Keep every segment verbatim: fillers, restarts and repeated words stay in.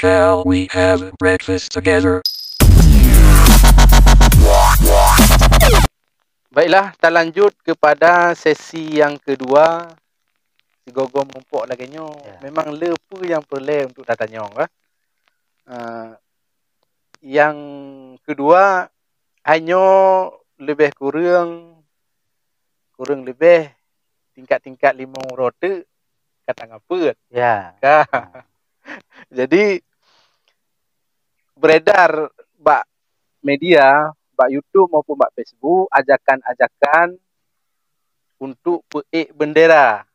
Shall we have breakfast together? Baiklah, talanjut kepada sesi yang kedua. Sigoe-goe muphom lagée nyoe, ya, memang le peue nyang peureulée untuk tatanyong, kan? Ah, nyang kedua, hai nyoe leubeh kureueng, kureueng leubeh tingkat-tingkat limong uroe teuk ka tanggapeuet. Ya. Ka. Ya. Jadi, beredar bak media, bak YouTube maupun bak Facebook, ajakan-ajakan untuk peuék bendera.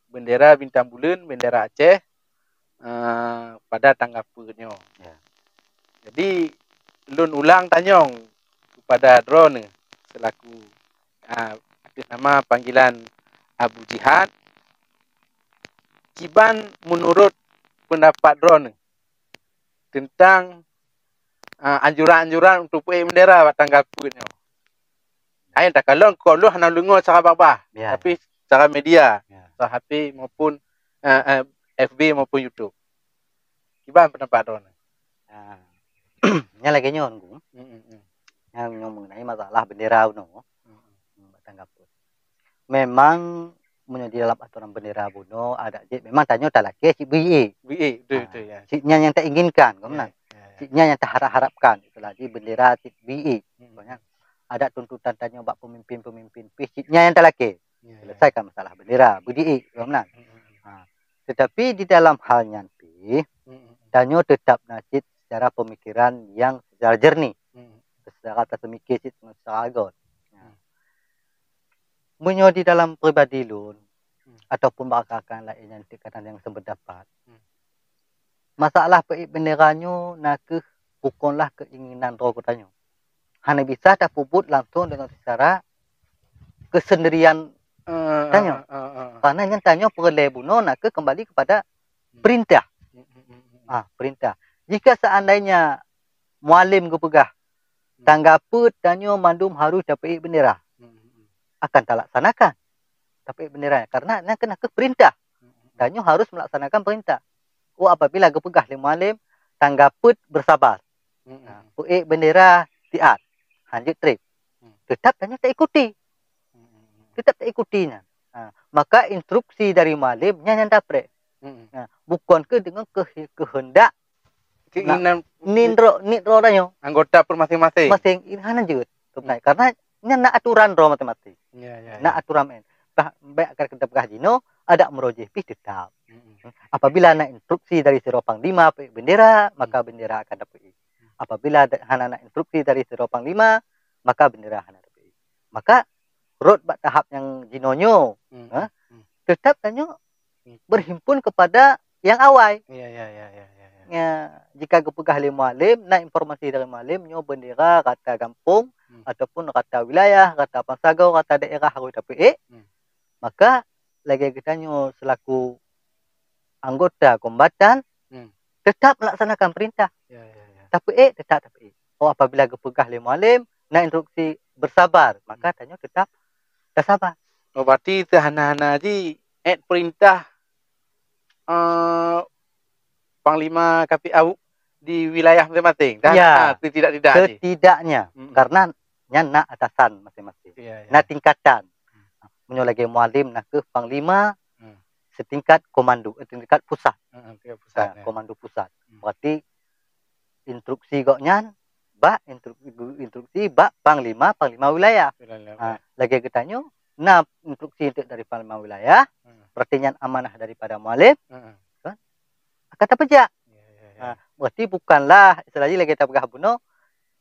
Bendera bintang buleuen, bendera Aceh, eh, pada tanggai peuet nyoe. Ya. Jadi, lôn ulang tanyong kepada droeneuh selaku, ah, ateueh nama panggilan Abu Jihad, kiban menurut pendapat droeneuh tentang, ah, anjuran-anjuran untuk peuék bendera bak tanggai peuet nyoe? Hai, takalon kon lôn hana deungoe secara babah, ya, tapi secara media, ya, secara H P maupun, eh, eh, F B maupun YouTube. Kiban pendapat droeneuh? Ah. Nyan lagée nyoe, Teungku. Hmm, hmm, hmm. Nyan nyoe mengenai masalah bendera bunoe. Hmm. Hmm, bak tanggai peuet. Memang meunyoe di dalam aturan bendera bunoe adat jih memang tanyoe talakée cit beuiék. Beuiék, betul, ah, betul, ya. Cit nyan nyang tainginkan, kon meunan. Ya, ya, ya. Cit nyan nyang taharap-harapkan, istilah jih bendera cit beuiék. Hmm. Kon nyan. Adat tuntutan tanyoe bak pemimpin-pemimpin pih cit nyan nyang talakée. Ya, ya. Selesaikan masalah bendera, beuiék, kon meunan. Hmm, hmm, hmm. Ha. Tetapi di dalam hal nyan pih, hmm, hmm, hmm, tanyoe tetap na cit secara pemikiran nyang secara jernih. Hmm. Secara taseumiké cit secara agôt. Ya. Hmm. Meunyoe di dalam pribadi lôn, hmm, ataupun bak rakan-rakan laén nyang kadang nyang sependapat, hmm, masalah peuék bendera nyoe na kheueh bukonlah keinginan droe geutanyoe. Hana bisa tapeubuet langsung deungon secara keusendirian, eh, tanyoe. Eh, eh, eh, eh. Karena nyan tanyoe peureulée bunoe na kheueh kembali kepada, hmm, perintah. Hmm, hmm, hmm, hmm, hmm. Ah, perintah. Jika seandainya mualem geupeugah, hmm, tanggai peuet tanyoe mandum harus tapeuék bendera, hmm, hmm, hmm, akan talaksanakan tapeuék bendera, karena nyan keuh na kheueh perintah. Hmm, hmm, hmm. Tanyoe harus melaksanakan perintah. Oh, apabila geupeugah lé mualem, tanggai peuet bersabar. Hmm, hmm. Nah, peuék bendera siat, hanjeuet treb. Hmm. Tetap tanyoe taikuti. Hmm, hmm, hmm. Tetap taikuti nyan. Ha, maka instruksi dari mualem nyan nyang tapreh. Hmm. Nah, bukon kheueh deungon keuh-, keuheundak keinginan nidroe, nidroe tanyoe. Anggota peumasing-masing. Masing, hana jeuet. Hmm. Karena nyan na aturan droe masing-masing. Ya, ya, na, ya, aturan meunan. Bah, baik akan kita peugah jinoe, adak meurojih pih tetap. Hmm. Apabila na instruksi dari sidroe panglima peuék bendera, maka, hmm, bendera akan tapeuék. Hmm. Apabila da-, hana na instruksi dari sidroe panglima, maka bendera hana tapeuék. Maka rot bak tahap nyang jinoe nyoe, hmm, ha? Hmm. Tetap tanyoe, hmm, berhimpun kepada nyang awai. Ya, ya, ya, ya, ya, ya. Ya, jika geupeugah lé mualem, na informasi dari mualem, nyoe bendera rata gampông, hmm, ataupun rata wilayah, rata pansagoe, rata daerah harus tapeuék, hmm, maka lagée geutanyoe selaku anggota kombatan, hmm, tetap melaksanakan perintah. Ya, ya, ya. Tapeuék, tetap tapeuék. Oh, apabila geupeugah lé mualem, na instruksi bersabar, maka, hmm, tanyoe tetap tasabar. Oh, berarti teuhana-hana jih ék perintah, eh, panglima K P A di wilayah masing-masing? Dah, ya, ah, setidak-tidak jih? Setidaknya, mm-mm, karena nyan na atasan masing-masing. Ya, ya. Na tingkatan. Hmm. Meunyoe lagée mualem na kheueh panglima, hmm, setingkat komando, eh, tingkat pusat. Hmm, tingkat pusat, ah, ya, komando pusat. Hmm. Berarti instruksi gobnyan bak instruksi, instruksi bak panglima, panglima wilayah. Wilayah, ha, ya. Lagée geutanyoe na instruksi enteuk dari panglima wilayah, hmm, berarti nyan amanah daripada mualem, hmm, kan? Akan tapeujak. Ya, ya, ya. Ha, berarti bukanlah, istilah jih lagée tapeugah bunoe,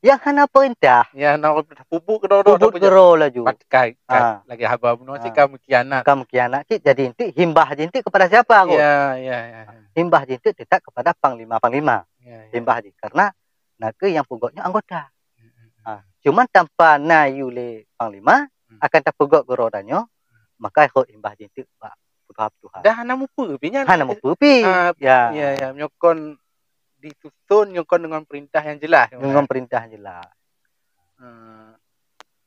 nyang hana perintah. Ya, na peubuet keudroe-droe, peubuet keudroe laju. Pat kai, kai, ha, lagée haba bunoe cit, ha, ka mengkhianat. Ka mengkhianat cit, jadi enteuk himbah jih enteuk kepada siapa kot? Ya, ya, ya, ya. Himbah jih enteuk tetap kepada panglima-panglima. Ya, ya. Himbah jih, karena na kheueh nyang peugét nyoe anggota. Hmm, hmm, hmm. Ha, cuman tanpa na yue lé panglima, hmm, akan tapeugét keudroe tanyoe, hmm, maka rot himbah jih enteuk bak peutuha-peutuha. Dah hana mupeue pih nyan. Hana mupeue pih. Ah, ya, ya, ya, meunyoe kon disusun, nyoe kon deungon perintah nyang jeulaih, deungon perintah nyang jeulaih. Ah,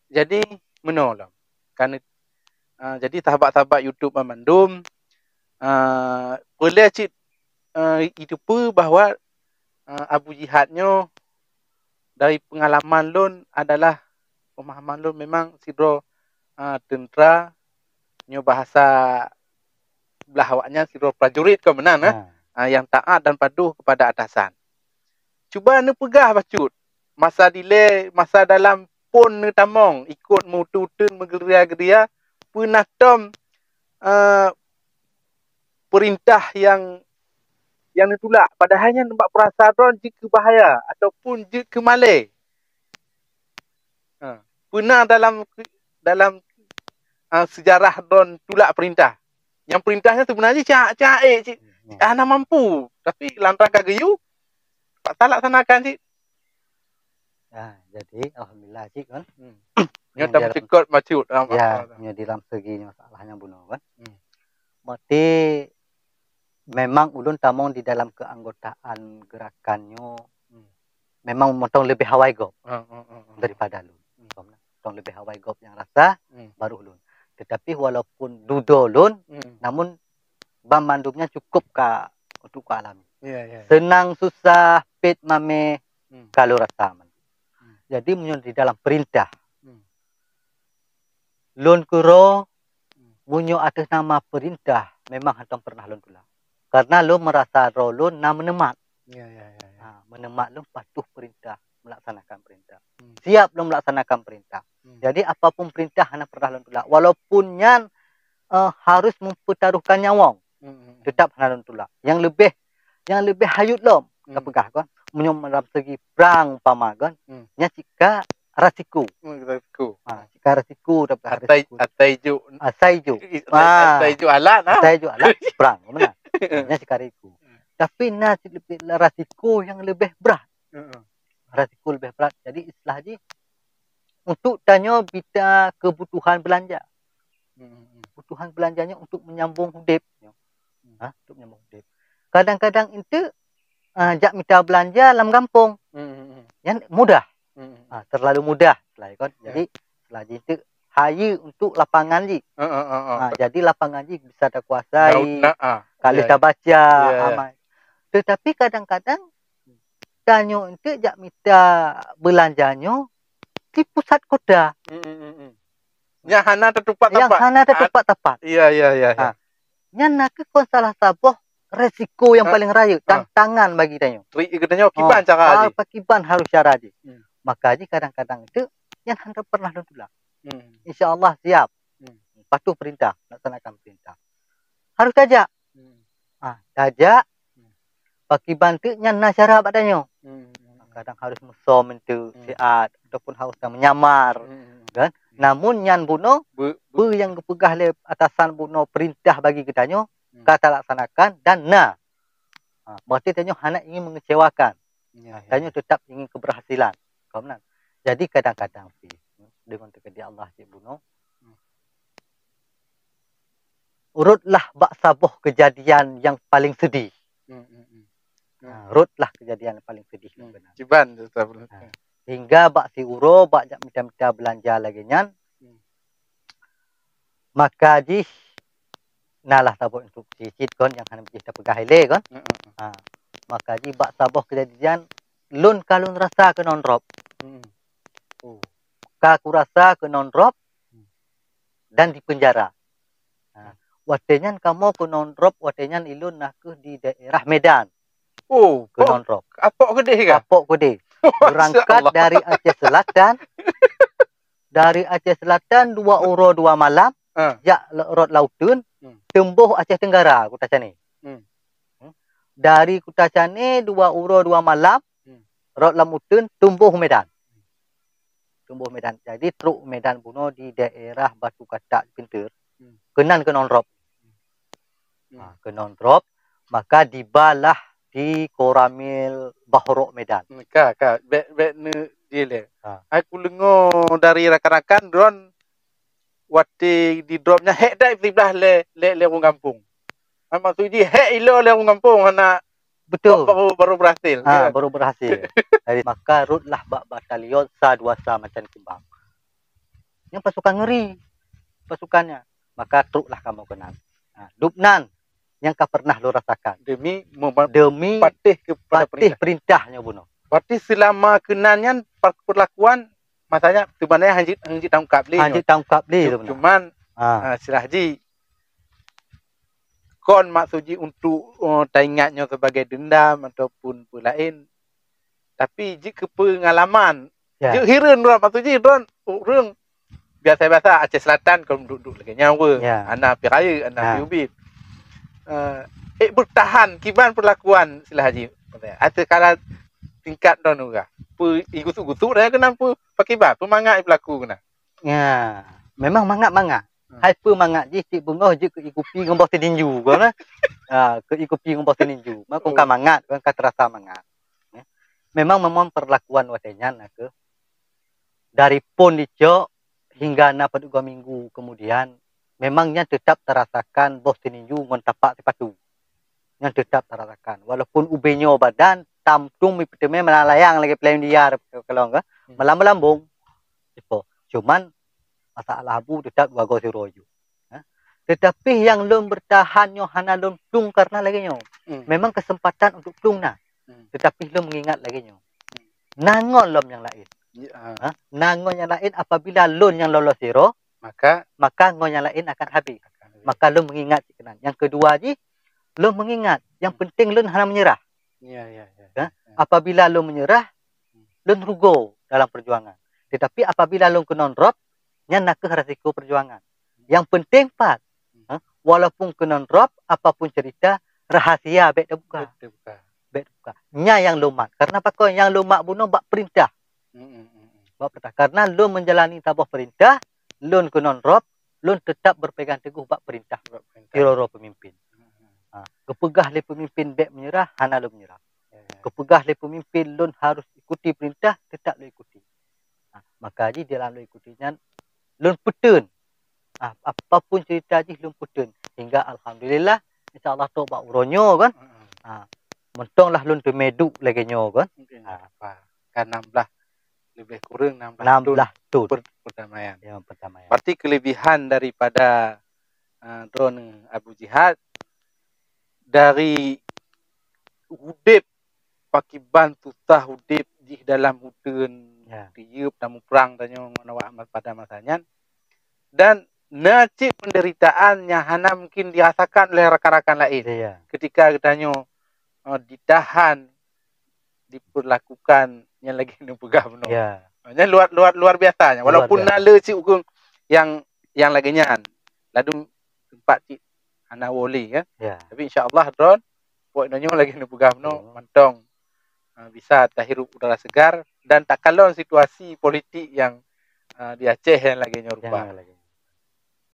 jadi meunoe lom. Kan, ah, jadi sahabat-sahabat YouTube banmandum, ah, peureulée cit, ah, jiteupeue bahwa eh, Abu Jihad nyoe dari pengalaman lôn adalah pemahaman lôn memang sidroe, eh, tentera nyoe bahasa blah awaknyan sidroe prajurit kon meunan, eh? Ha. Ah, yang taat dan patuh kepada atasan. Cuba neupeugah bacut, masa dilée, masa dalam phon neutamong, ikot meuteun-teun meugeuria-geuria, peue na tom, eh, peurintah yang, yang neutulak, padahai nyan bak peurasa droe jeuet keu bahaya ataupun jeuet keu malée. Ha, peue na dalam, dalam, ah, seujarah droe tulak peurintah. Nyang peurintah nyan seubeuna jih cak, cak ék cit. Hmm. Hana mampu, tapi lantaran ka geuyue, terpaksa laksanakan cit. Ah, jadi alhamdulillah cit kan. Hmm. Nyoe nyang tam dalam cekot macut, ah, ya, masalah. Nyoe dalam segi masalah nyang bunoe kan. Hmm. Berarti memang ulôn tamong di dalam keanggotaan gerakan nyoe, hmm, memang mantong leubeh awai gob, hmm, hmm, hmm, hmm, daripada lôn. Hmm. Mantong leubeh awai gob nyang rasa, hmm, baru lôn. Tetapi walaupun dudoe lôn, hmm, namun banmandum nyan cukup ka untuk ka alami. Ya, ya, ya. Seunang susah, pét mamèh, hmm, ka lôn rasa man. Hmm. Jadi meunyoe di dalam peurintah, hmm, lôn keudroe, hmm, meunyoe ateueh nama peurintah, memang hántom peureunah lôn tulak. Karena lôn meurasa droe lôn na meuneumat. Ya, ya, ya, ya. Ha, meuneumat lôn patuh peurintah, melaksanakan peurintah. Hmm. Siap lôn melaksanakan peurintah. Hmm. Jadi apapun peurintah hana peureunah lôn tulak. Walaupun nyan, eh, harus mempertaruhkan nyawöng, hmm, hmm, hmm, tetap hana lôn tulak. Nyang leubeh, nyang leubeh hayot lom, hmm, tapeugah kon. Meunyoe dalam segi prang umpama kon, hmm, nyan cit ka resiko. Hmm, resiko. Ha, cit ka resiko, tapi asai, resiko. Asai juk. Asai juk. Asai, ha, asai juk alat, ha? Asai juk alat, prang, meunan. Nyan cit ka resiko. Hmm. Tapi na cit leubeh resiko nyang leubeh brat. Heeh. Resiko leubeh brat. Jadi istilah jih, untuk tanyoe mita keubutuhan beulanja. Hmm, hmm, hmm. Keubutuhan beulanja nyoe untuk menyambung udép. Hmm. Ha, untuk menyambung udép. Kadang-kadang eunteuk, ah, jak mita beulanja lam gampông. Hmm, hmm, hmm. Nyan mudah. Hmm, hmm. Ah, terlalu mudah, istilah kon. Ya. Jadi, istilah jih eunteuk hayeue untuk lapangan jih. Heeh, heeh, heeh. Ah, jadi lapangan jih bisa takuasai, daun na, ah, ka lheueh tabaca, ya, ya, amai. Tetapi kadang-kadang tanyoe eunteuk jak mita beulanja nyoe di pusat kota. Hmm, hmm, hmm, hmm. Nyang hana tatupat tapat. Nyang hana tatupat tapat. Iya, iya, iya, iya. Ha. Nyan na kheueh kon salah saboh resiko nyang, ha, paling rayeuk, ha, tantangan bagi tanyoe. Trik geutanyoe kiban, ha, cara jih. Pakiban harus cara jih. Hmm. Maka jih kadang-kadang eunteuk nyan hana pernah lôn tulak. Hmm. Insya Allah siap. Hmm. Patuh perintah, laksanakan perintah. Harus tajak. Hmm. Ah, tajak. Hmm. Pakiban teuk nyan na syarat bak tanyoe. Hmm. Kadang harus meusom eunteuk, hmm, siat, ataupun harus ka menyamar, hmm, kan? Hmm. Namun nyan bunoe, be-, be- peue nyang geupeugah lé atasan bunoe perintah bagi geutanyoe, hmm, ka talaksanakan dan na. Ha, berarti tanyoe hana ingin mengecewakan. Ya, ya. Tanyoe tetap ingin keberhasilan. Ka meunan. Jadi kadang-kadang pih, deungon teukeudi Allah cit bunoe, hmm, rotlah bak saboh kejadian yang paling sedih. Hmm, hmm, hmm. Ha, rotlah kejadian yang paling sedih, hmm, yang benar. Kiban, Ustaz. Ha. Sehingga bak siuroe, bak jak mita-mita beulanja lagèe nyan, hmm, maka jih na lah saboh instruksi cit kon nyang hana jih tapeugah ilèe kon. Hmm, hmm, hmm. Ha, maka jih bak saboh kejadian lôn ka lôn rasa keunong drob. Hmm. Oh. Ka kurasa keunong drob, hmm, dan dipenjara. Ha, watèe nyan kamoe keunong drob, watèe nyan ilôn na kheueh di daerah Medan. Oh, keunong drob. Apok keudéh kah? Apok keudéh. Masya Allah. Berangkat dari Aceh Selatan, dari Aceh Selatan dua uroe dua malam, ah, jak lo-, rot lauteun, hmm, teumbôh Aceh Tenggara, Kuta Cane. Hmm. Hmm. Dari Kuta Cane dua uroe dua malam, hmm, rot lam uteuen, teumbôh Medan. Teumbôh Medan. Jadi trok Medan bunoe di daerah Batu Katak Pinteur, hmm, keunan keunong drob. Hmm. Ha, keunong drob, maka dibalah di Koramil Bahrok Medan. Hmm, ka, ka, bèk, bèk neu dilèe. Ha. Ai kudeungö dari rakan-rakan droen watèe di drob nyan hék that siblah lé, lé, lé ureueng gampông. Ai maksud jih hék ilèe lé ureueng gampông hana. Betul. Baru, baru berhasil, ha, ya. Baru berhasil. Jadi, maka rotlah bak batalion sa dua sa Macan Kumbang. Nyan pasukan ngeuri pasukannya. Maka troklah kamoe keunan. Ha, dub nan. nyang ka pernah lôn rasakan. Demi mema-, demi patéh kepada patéh perintah. Perintah nyoe bunoe. Berarti selama keunan nyan per-, perlakuan, maksudnya, teuma nyan hana jeuet, hana jeuet taungkab lé. Hana jeuet taungkab lé. Cu-, sebenarnya. Cuman, ha, ah, istilah jih, kon maksud jih untuk, eh, taingat nyoe sebagai dendam ataupun peue laén. Tapi jeuet keu peungalaman. Ya. Jeuet hireuen droe, maksud jih droe ureueng biasa-biasa Aceh Selatan kon duek-duek lagèe nyan weu. Ya. Hana pi rayeuk, hana pi ubit. Eh, ék bertahan kiban perlakuan istilah jih. Ateuh kala tingkat droe ureueng. Peu-, igusuk-gusuk dah keunan peu-, pakiban, peumangat ipeulaku keunan. Ya, memang mangat-mangat. Hmm. Hai peue mangat jih cit beungoh jeuet keu ikupi ngon boh teuninju kon, eh. Ha, keu ikupi ngon boh teuninju. Makon ka mangat, kon ka terasa mangat. Ya. Memang, memang perlakuan watèe nyan na keuh dari phon dicok hingga na padub dua minggu kemudian, memang nyan tetap terasakan boh teuninju ngon tapak sipatu. Nyan tetap terasakan. Walaupun ubé nyoe badan, tam tum ipeuteumé meulayang lagèe plan India kalon ka, hmm, meulambong-lambong. Ipo. Cuman masalah abu tetap dua go sidroe ju. Ha? Tetapi nyang lôn bertahan nyoe hana lôn plueng karena lagèe nyoe. Hmm. Memang kesempatan untuk plueng na. Hmm. Tetapi lôn mengingat lagèe nyoe. Hmm. Na ngon lom nyang laén. Ya, ha. Ha? Na ngon nyang laén apabila lôn nyang lolos sidroe, maka, maka ngon nyang laén akan habéh. Akan habéh. Maka lôn mengingat cit keunan. Nyang kedua jih, lôn mengingat. Nyang, hmm, penting lôn hana menyerah. Ya, ya, ya. Ha? Ya. Apabila lôn menyerah, lôn rugoe dalam perjuangan. Tetapi apabila lôn keunong drop, nyan na keuh resiko perjuangan. Yang penting pat, ha, walaupun keunong drop, apapun cerita, rahasia bèk teubuka. Bèk teubuka. Bèk teubuka. Nyan nyang lôn mat. Karena pakon nyang lôn mat bunoe bak perintah. Hmm, hmm, hmm, hmm. Bak perintah. Karena lôn menjalani saboh perintah, lôn keunong drop, lôn tetap berpegang teguh bak perintah. Bak perintah. Sidroe-droe pemimpin. Hmm, hmm. Ha, geupeugah lé pemimpin bèk menyerah, hana lôn menyerah. Ya, ya. Geupeugah lé pemimpin lôn harus ikuti perintah, tetap lôn ikuti. Ha, maka jih dalam lôn ikuti nyan, lôn peuteun. Ha, apapun cerita jih lôn peuteun. Hingga alhamdulillah, insya Allah trok bak uroe nyoe kan. Hmm. Ha, mantong lah lôn teumé duek lagèe nyoe kan. Mungkin. Ha. Apa? Kan enam belas, lebih kurang enam belas, enam belas tahun, tahun per-, perdamaian. Ya, perdamaian. Berarti kelebihan daripada, eh, droeneuh Abu Jihad dari udép pakiban susah udép jih dalam uteuen, ya, tiep dan muprang tanyoe ngon awak ma-, pada masa nyan. Dan na cit penderitaan nyang hana mungkin dirasakan oleh rakan-rakan laén. Iya. Ketika geutanyoe, eh, ditahan, diperlakukan nyang lagèe neupeugah bunoe. Ya. Nyan luar, luar, luar biasa nyan. Luar biasa. Walaupun na le cit ureueng nyang, nyang lagèe nyan, ladum sempat cit hana woe lé, kan. Ya. Tapi insya Allah droeneuh, pokok nyoe lagèe neupeugah bunoe, hmm, mantong, ah, bisa tahirup udara segar dan takalon situasi politik nyang, ah, di Aceh nyang lagèe nyoe rupa. Nyang lagèe.